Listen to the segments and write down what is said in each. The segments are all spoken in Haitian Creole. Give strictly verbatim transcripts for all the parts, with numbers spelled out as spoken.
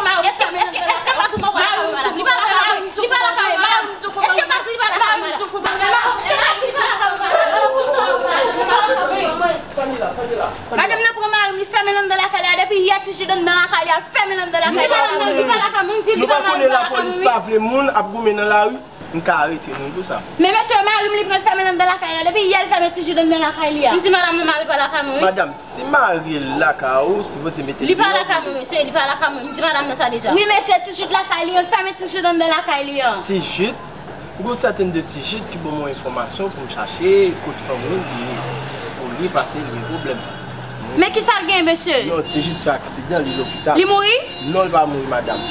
pou mari m fèmen nan dèyè lakay la? Mari m di pou mari m, mari m di pou mari m. Èske pa di li pa lakay la? Mari m di pou mari m. Madanm nan pran mari m, li fèmen l anndan lakay la. Depi yè Ti Jid anndan lakay li, al fèmen l anndan lakay li. Li pa lakay mwen, m di li pa lakay mwen, m di li pa lakay mwen, wi. Nou pa konnen lapolis pa vle moun ap goumen nan lari. M ka arete nou pou sa. Men mesye, mari m li pral fèmen l anndan lakay la. Depi yè l fèmen Ti Jid anndan lakay li a. M di madanm nan mari pa lakay mwen, wi. Madanm, si mari l lakay ou, sipoze mete l deyò. Li pa lakay mwen, mesye, li pa lakay mwen. M di madanm nan sa deja. Wi, mesye, Ti Jid lakay li an, l fèmen Ti Jid anndan lakay li an. Ti Jid? Gon sèten de Ti Jid ki ban mwen enfòmasyon pou m chache kot fanmi l ye pou li, pase l gen pwoblèm. Men kisa l gen, mesye? Non, Ti Jid fè aksidan, li lopital. Li mouri? Non, li pa mouri, madanm.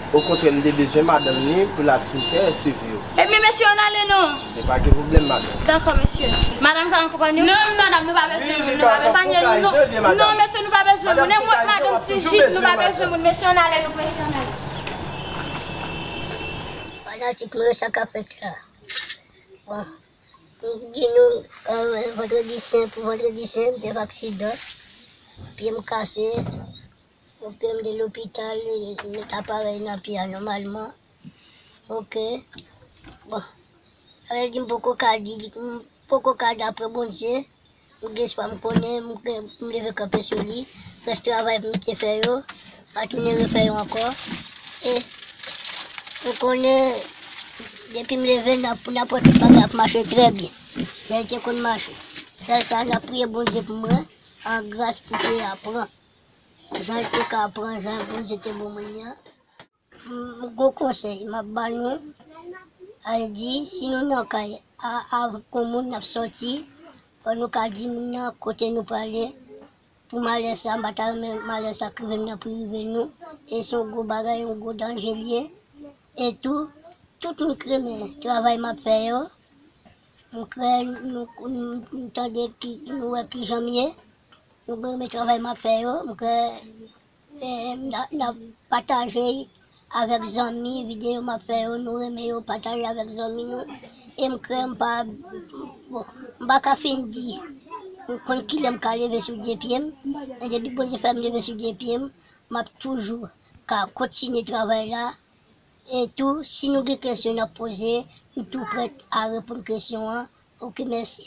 Okontrè, m te bezwen madanm li pou l al fin fè S E V yo. Ebyen, mesye, ann ale non. Men pa gen pwoblèm, madanm. Dakò, mesye. Madanm ka akonpanye w? Non, madanm, nou pa bezwen moun, nou pa bezwen moun. Akonpanye nou, non. Non, mesye, nou pa bezwen moun. E mwen, madanm Ti Jid, nou pa bezwen moun. Mesye, ann ale, nou prese, ann ale. Fanatik mwen yo, sa k ap fèt la? Bon, m di nou, euh, vandredi sen, pou vandredi sen, m te fè aksidan. Pye m kase. Oke, m te lopital, met aparèy nan pye a nòmalman. Oke. Bon. Sa vle di m poko ka di, m poko ka, dapre Bondye, m gen espwa, m konnen, m, m leve kanpe sou li. Rès travay m te fè yo, m a tounen refè yo ankò. E m konnen, depi m leve, n ap, n ap wè tout bagay ap mache trè byen. Jan l te konn mache. Sèl sa, n ap priye Bondye pou mwen, an gras pou te aprann. Jan l te ka pran, jan Bondye te bon moun nan. M, m gon konsèy m ap ba nou. Sa vle di, si nou nan kay a, avèk yon moun n ap sòti, fò nou ka di moun nan kote nou prale. Pou malè sa, m pa ta renmen malè sa k rive m nan pou rive nou. E se yon gwo bagay, yon gwo danje l ye. E tou, tout moun k renmen travay m ap fè yo, m kwè nou, nou, nou tande ki, nou wè kijan m ye. Nou renmen travay m ap fè yo. M kwè, eh, n a, n a pataje avèk zanmi, videyo m ap fè yo, nou renmen yo, pataje avèk zanmi nou. E m kwè m pa, bon, m pa ka fin di, m konn kilè m ka leve sou de pye m. Men depi Bondye fè m leve sou de pye m, m ap toujou ka kontinye travay la. E tou, si nou gen kesyon n ap poze, m tou prèt a reponn kesyon an. Oke, mèsi.